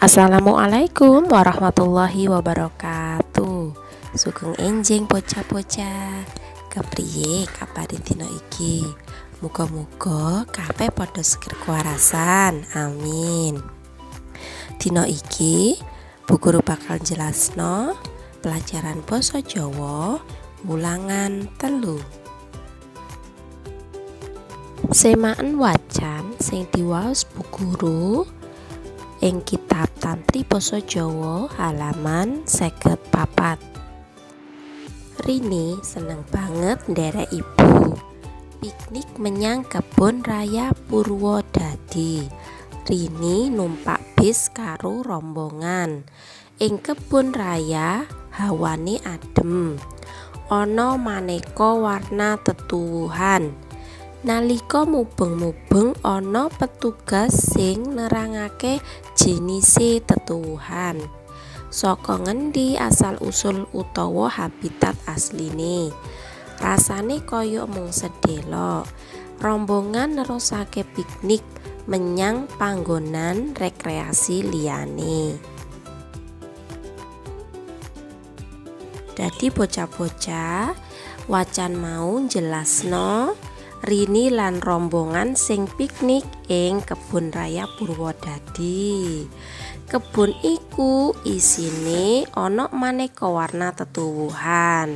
Assalamualaikum warahmatullahi wabarakatuh. Sugeng enjing bocah-bocah. Kepriye kabare dina iki? Muga-muga kabeh padha seger kewarasan. Amin. Dina iki Bu Guru bakal jelasno pelajaran basa Jawa wulangan 3. Semaken wacan sing diwaos Bu Guru ing kitab Tantri Basa Jawa halaman 54. Rini seneng banget nderek ibu piknik menyang Kebun Raya Purwodadi. Rini numpak bis karo rombongan. Ing kebun raya hawane adem. Ana maneka warna tetuwuhan. Nalika mubeng-mubeng ana petugas sing nerangake jenise tetuwuhan. Saka ngendi asal usul utawa habitat asline. Rasane kaya mung sedelok. Rombongan nerusake piknik menyang panggonan rekreasi liyane. Dadi bocah-bocah, wacan mau njelasno Rini lan rombongan sing piknik ing Kebun Raya Purwodadi. Kebun iku isine ana maneka warna tetuwuhan.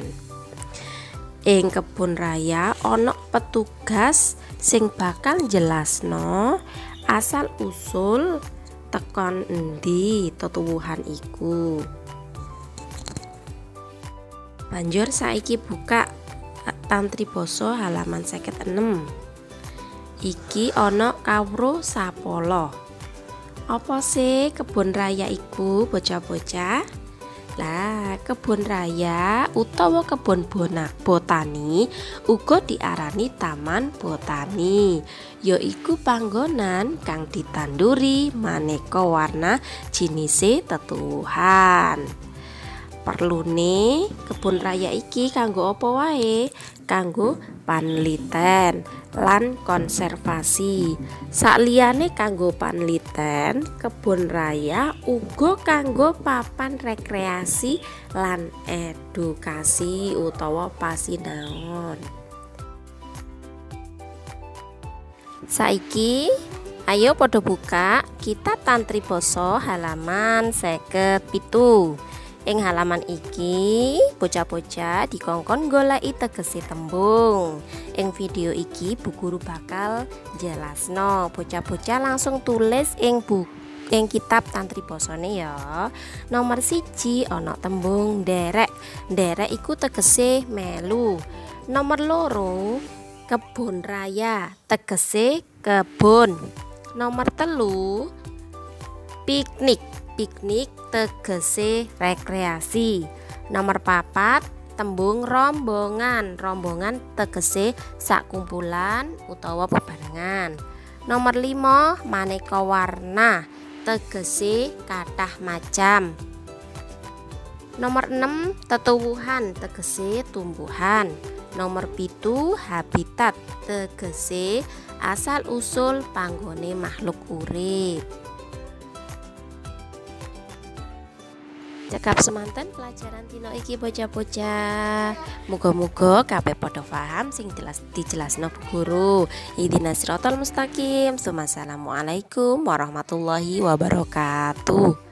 Ing kebun raya ana petugas sing bakal njelasno asal usul tekon endi tetuwuhan iku. Banjur saiki buka Tantri Basa halaman 56. Iki ana kawruh sapala. Apa sih kebun raya iku, bocah-bocah? Lah, kebun raya utawa kebun botani uga diarani taman botani, yaiku panggonan kang ditanduri maneka warna jinise tetuwuhan. Perlune kebun raya iki kanggo apa wae? Kanggo panliten lan konservasi. Sakliyane kanggo panliten, kebun raya uga kanggo papan rekreasi lan edukasi utawa pasinaon. Saiki ayo padha buka kitab Tantri Basa halaman 57. Ing halaman iki, bocah-bocah dikongkon goleki tegese tembung. Ing video iki Bu Guru bakal jelasno. Bocah-bocah langsung tulis ing kitab Tantri Basane ya. Nomor 1 ana tembung nderek. Nderek iku tegese melu. Nomor 2 kebun raya, tegese kebun. Nomor 3 piknik. Piknik tegese rekreasi. Nomor 4 tembung rombongan. Rombongan tegese sakumpulan utawa bebarengan. Nomor 5 maneka warna tegese kathah macam. Nomor 6 tetuwuhan tegese tumbuhan. Nomor 7 habitat tegese asal usul panggone makhluk urip. Cekap semanten pelajaran dina iki bocah-bocah. Muga-muga kabeh padha paham sing dijelasno Bu Guru. Ihdinas siratal mustaqim. Wassalamualaikum warahmatullahi wabarakatuh.